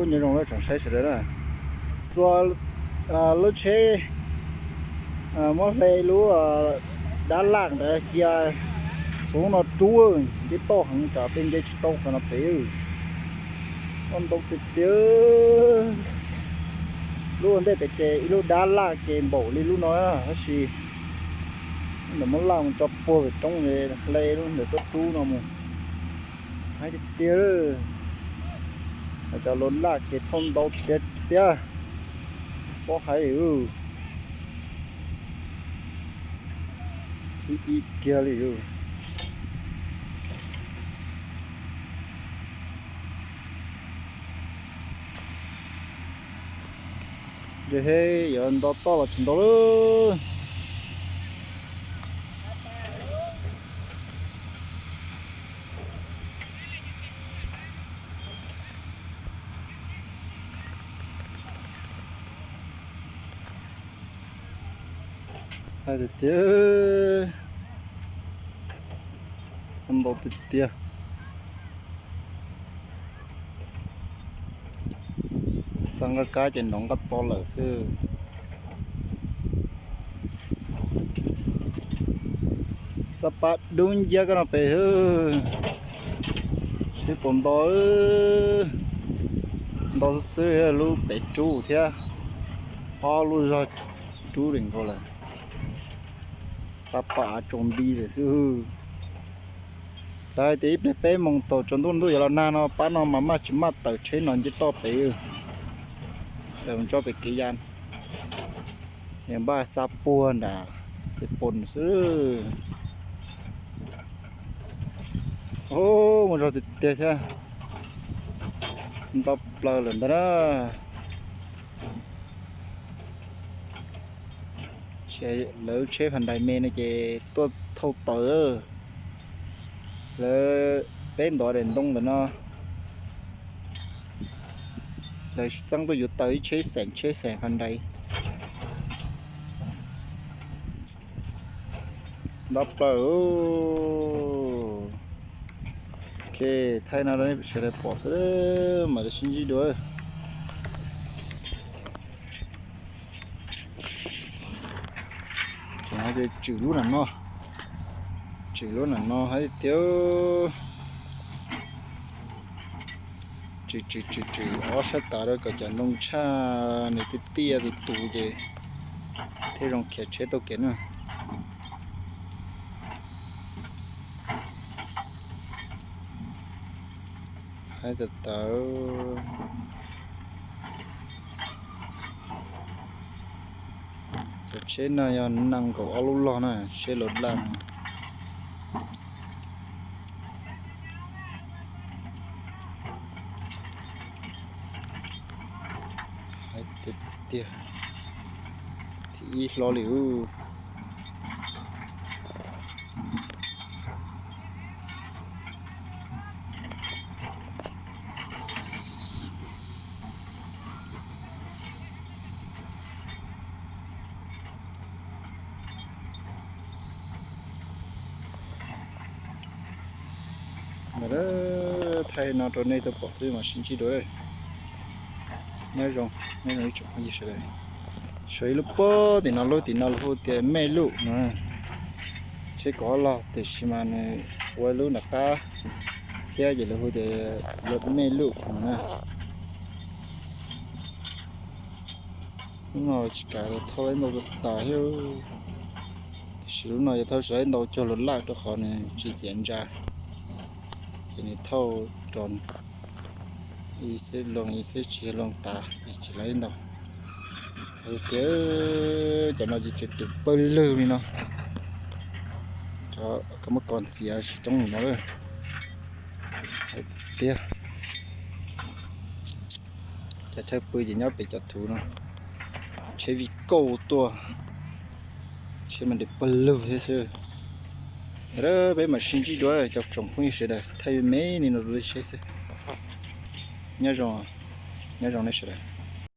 Nyob zoo tsoom saib sawv daws na, xuas lub tsheb muab hle lub dab laj ntawd cia, xuas no rub, nce toj heev tsam peb nce tsis tau qhov no pem. Ntau tiag tiag. Lub ua ntej pem ces ib lub dab laj ces npaum li lub no tab sis ntawm muab laj mus tso puag pem roob, hle lub ntawd tuaj rub no mus. Haib tiag tiag. Cov lub laj ces thauj ntau tiag tiag. Pob hais khib ib kiag li. Ntshe yuav nto toj los tsis nto lawm. Haib tiag tiag. Ntau tiag tiag. Xab nqaj kab ces nrov nqaj to lawm xwb. Xab pab dub nciab koj no pem, seb puas nto. Nto xwb xwb, lub pem rub thiab, ob lub zog rub li nkaus lawm. Xab pab av tsaus nti lawm xwb. Lawv hais tias ib pliag peb moos thaum tsaus ntuj ntuj yuav los nag no pab no mas maj tsis maj tawm tsheb no nce toj pem, tawm mus tso pem kev ya, yog npaj xa puag nram Xes Pos xwb. Mus zog tiag tiag thiab, nto plaws lawm ntag na. Lawv tsheb fas dais me no ces tuaj thauj taws, lawv peb ntov daim ntoo ntawm no, lawv txeeb tuaj yuav taws ib tsheb xeem tsheb xeem fas dais. Nto plaws. Ok, thaij no rau nej sawv daws pom xwb, mam li sib ntsib dua. Tseem hais tias tswm lub nram no, tswm lub nram no hais tias tswm tswm tswm tswm ob sab tav rau kom cov ntoo tshaj nws tiaj tiaj tus tus ces thiaj zoo khiav tsheb tau kev na. Hais tawv tawv, cov tsheb no yog nees nkaum ob lub log na, tsheb laus laj no. Hais tiag tiag, thib ib hlob li ub. Thaij no rau nej tau pom xwb mas sib ntsib dua. Nyob zoo, nyob zoo ib tsoom phooj ywg sawv daws. Sau ib lub pob tim no, lub tim no lawv hu tias Mej Luj no. Tsheb kaum ob log tiam sis mas nws ua lub nram qab thiab ces lawv hu tias lub Mej Luj no na. Lub no tsis kav thauj ib ntau tas thiab, tiam sis lub no yog thauj tsis tau ib ntau cog lus laj rau qhov nws tsis txias ntsa, ces nws thauj rau ib xwb loo ib xwb tsis yog loo tas ces tsis laj ib ntau. Hais tias cov no ces tus pawg lwg li no, cov kab mob kos ntxias tsis coob li no lawm. Hais tias cov chaw pw ces nyob pem cov thuv no, tsheb vij kauj tuaj, tsheb mas nws pawg lug thiab xwb. Peb mam sib ntsib dua cov tsoom phooj ywg sawv daws, thaij me me li no rau nej saib xwb. Nyob zoo, nyob zoo nej sawv daws.